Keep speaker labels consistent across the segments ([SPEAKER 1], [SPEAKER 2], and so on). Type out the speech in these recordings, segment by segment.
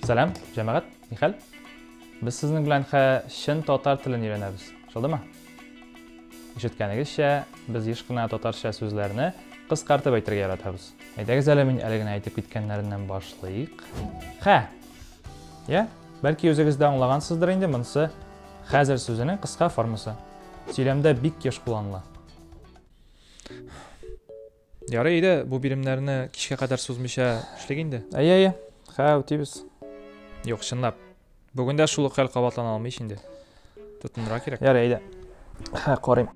[SPEAKER 1] Сәлам, җәмәгать, нихәл? Без сезнең белән хә чын татар телен өйрәнәбез. Шулдымы? Ишеткәнегезчә, без еш кына татарча сүзләрне кыскартып әйтергә яратабыз. Әйдәгез әле мин әле генә әйтеп киткәннәреннән башлыйк. Хә. Я, бәлки үзегез дә аңлагансыздыр инде, монысы хәзер сүзенең кыска формасы. Сөйләмдә бик еш кулланыла.
[SPEAKER 2] Ярый иде, бу биремнәрне кичкә кадәр сузмыйча эшлик инде.
[SPEAKER 1] Әйе, әйе. Хә, үтибез.
[SPEAKER 2] Юк, чынлап. Бүген дә шул ук хәл кабатлана алмый ич инде. Тотынырга кирәк.
[SPEAKER 1] Ярый, әйдә. Хә, карыйм.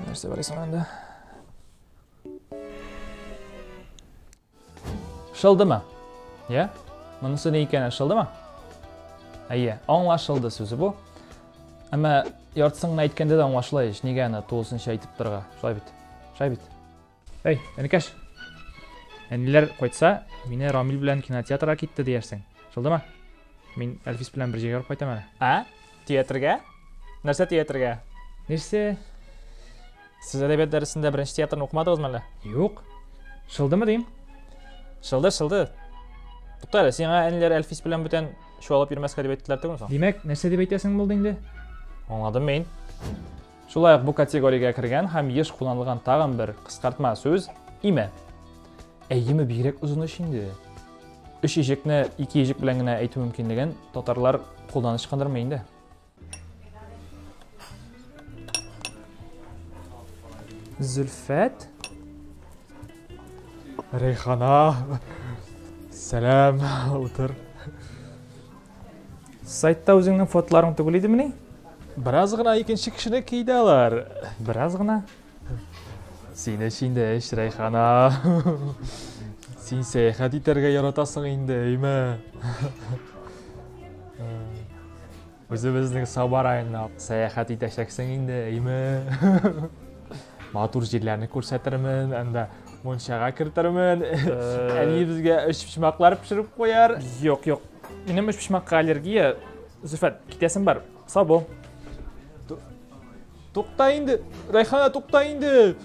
[SPEAKER 1] Нәрсә бар исән анда? Шылдымы? Я? Монысы ни икәне шылдымы? Әйе, аңлашылды сүзе бу. Әмма яртысын гына әйткәндә дә аңлашыла ич, нигә аны тулысынча әйтеп торырга? Шулай бит. Шулай бит.
[SPEAKER 2] Эй, энекәш. Әниләр кайтса, мине Рамил белән кинотеатрга китте диярсең. Шылдымы? Мин Әлфис белән бер җиргә барып кайтам әле.
[SPEAKER 1] А? Театрга? Нәрсә театрга?
[SPEAKER 2] Нәрсә?
[SPEAKER 1] Сез әдәбият дәресендә беренче театрны укымадыгызмы әллә?
[SPEAKER 2] Юк. Шылдымы дим?
[SPEAKER 1] Шылды, шылды. Тукта әле, сиңа әниләр Әлфис белән бүтән чуалып йөрмәскә дип әйттеләр түгелме соң?
[SPEAKER 2] Димәк, нәрсә дип әйтәсең булды инде?
[SPEAKER 1] Аңладым мин. Шулай ук бу категориягә кергән һәм еш кулланылган тагын бер кыскартма сүз име. Әйеме бигрәк озын эш инде. Өч иҗекне ике иҗек белән генә әйтү мөмкинлеген татарлар кулдан ычкындырмый инде.
[SPEAKER 2] Зөлфәт? Рейхана. Сәлам, утыр.
[SPEAKER 1] Сайтта үзеңнең фотоларың түгел идемени?
[SPEAKER 2] Бераз гына икенче кешене киде алар.
[SPEAKER 1] Бераз гына.
[SPEAKER 2] Син эч инде, эч, Рәйхана. Син сәяхәт итәргә яратасың инде, әйме? Үзебезнең Саба районына сәяхәт итәчәксең инде, әйме? Матур җирләрне күрсәтермен, анда мунчага кертермен. Әни безгә өчпочмаклар пешереп куяр.
[SPEAKER 1] Юк, юк. Минем өчпочмакка аллергия. Зөфәт, китәсем бар. Сау бул.
[SPEAKER 2] Тукта инде, Рәйхана, тукта инде.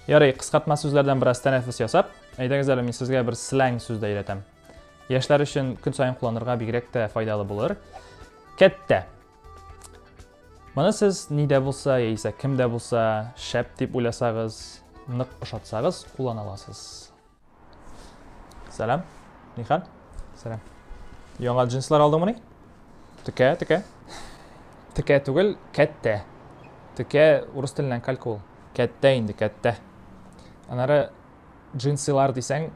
[SPEAKER 1] Ярый, кыскартма сүзләрдән бераз тәнәфес ясап, әйдәгез әле мин сезгә бер сленг сүз дә өйрәтәм. Яшьләр өчен көн саен кулланырга бигрәк тә файдалы булыр. Кәттә. Моны сез ни дә булса, яисә кем дә булса шәп дип уйласагыз, нык ошатсагыз, куллана аласыз. Сәлам. Нихәл? Сәлам. Яңа джинслар алдыңмыни? Текә, текә. Текә түгел, кәттә. Текә урыс теленнән калька ул. Кәттә инде, кәттә. Аннары джинсылар дисәң,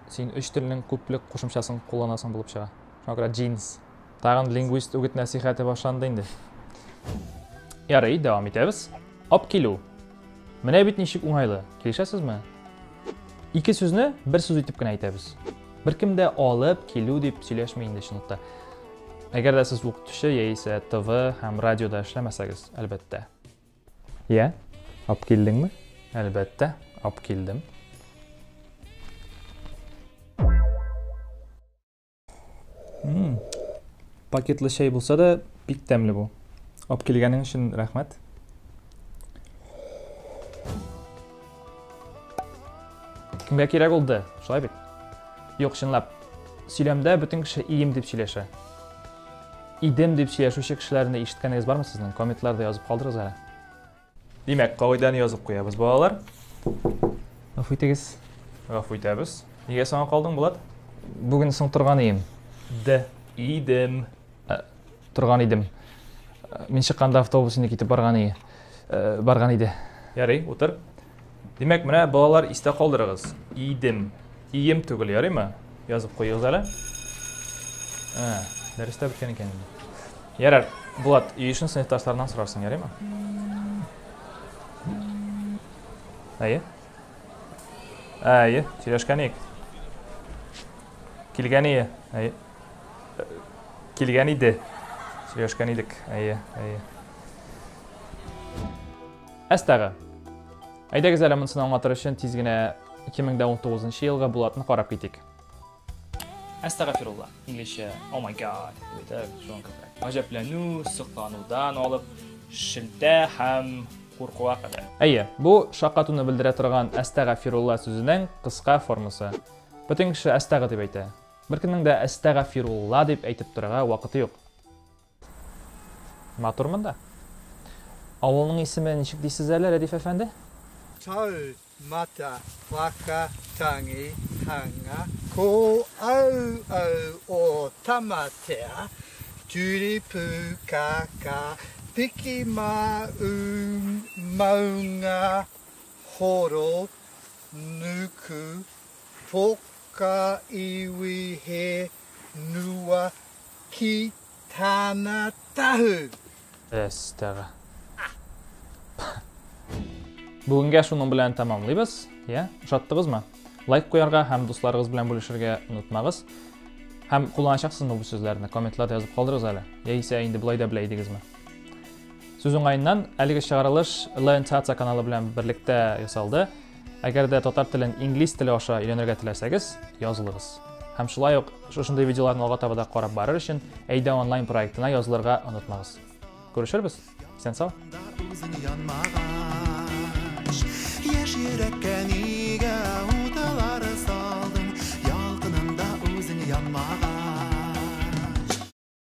[SPEAKER 1] син өч телнең күплек кушымчасын кулланасың булып чыга. Шуңа күрә джинс. Тагын лингвист үгет нәсихәте башланды инде. Ярый, дәвам итәбез. Ап килү. Менә бит ничек уңайлы. Килешәсезме? Ике сүзне бер сүз итеп кенә әйтәбез. Беркем дә алып килү дип сөйләшми инде чынлыкта. Әгәр дә сез укытучы яисә ТВ һәм радиода эшләмәсәгез, әлбәттә. Я, алып килдеңме? Әлбәттә, алып килдем. Пакетлы чәй булса да, бик тәмле бу. Алып килгәнең өчен рәхмәт. Кемгә кирәк ул д, шулай бит? Юк, чынлап. Сөйләмдә бөтен кеше ием дип сөйләшә. Идем дип сөйләшүче кешеләрне ишеткәнегез бармы сезнең? Комментларда язып калдырыгыз әле.
[SPEAKER 2] Димәк, кагыйдәне язып куябыз, балалар.
[SPEAKER 1] Гафу итегез.
[SPEAKER 2] Гафу итәбез. Нигә соңга калдың, Булат?
[SPEAKER 1] Бүген соң торган ием.
[SPEAKER 2] Д. Идем.
[SPEAKER 1] Э, торган идем. Э, мин чыкканда автобус инде китеп барган ие. Э, барган иде.
[SPEAKER 2] Ярый, утыр. Димәк, менә балалар истә калдырыгыз. Идем. Ием түгел, ярыймы? Язып куегыз әле. Ә, дәрес тә беткән икән инде. Ярар, Булат, өй эшен сыйныфташларыннан сорарсың, ярыймы? Әйе. Әйе, сөйләшкән идек. Килгән ие. Әйе. Килгән иде. Сөйләшкән идек. Әйе, әйе.
[SPEAKER 1] Әстәгы. Әйдәгез әле монысын аңлатыр өчен тиз генә 2019 елгы Булатны карап китик.
[SPEAKER 3] Әстәгафирулла, инглизчә oh my god дип әйтә, шуңа күбрәк. Гаҗәпләнү, сокланудан алып, шелтә һәм куркуга кадәр.
[SPEAKER 1] Әйе, бу шаккатуны белдерә торган әстәгафирулла сүзенең кыска формасы. Бөтен кеше әстәгы дип әйтә. Беркемнең дә әстәгафирулла дип әйтеп торырга вакыты юк. Матур монда. Авылның исеме ничек дисез әле, Рәдиф әфәнде?
[SPEAKER 4] Tau mata waka tangi hanga ko au au o Tamatea turi pūkaka piki ma u maunga horo nuku poka iwi he nua ki tana tahu.
[SPEAKER 1] Әстәгә. Бүгенгә шуның белән тәмамлыйбыз. Я, ошаттыгызмы? Лайк куярга һәм дусларыгыз белән бүлешергә онытмагыз. Һәм кулланачаксызмы бу сүзләрне? Комментларда язып калдырыгыз әле. Яисә инде болай да белә идегезме? Сүз уңаеннан, әлеге чыгарылыш Learn Tata каналы белән берлектә ясалды. Әгәр дә татар телен инглиз теле аша өйрәнергә теләсәгез, язылыгыз. Һәм шулай ук шушындый видеоларны алга таба да карап барыр өчен Әйдә онлайн проектына язылырга онытмагыз. Күрешербез. Исән сау.
[SPEAKER 5] Үзең янмагач, яшь йөрәккә нигә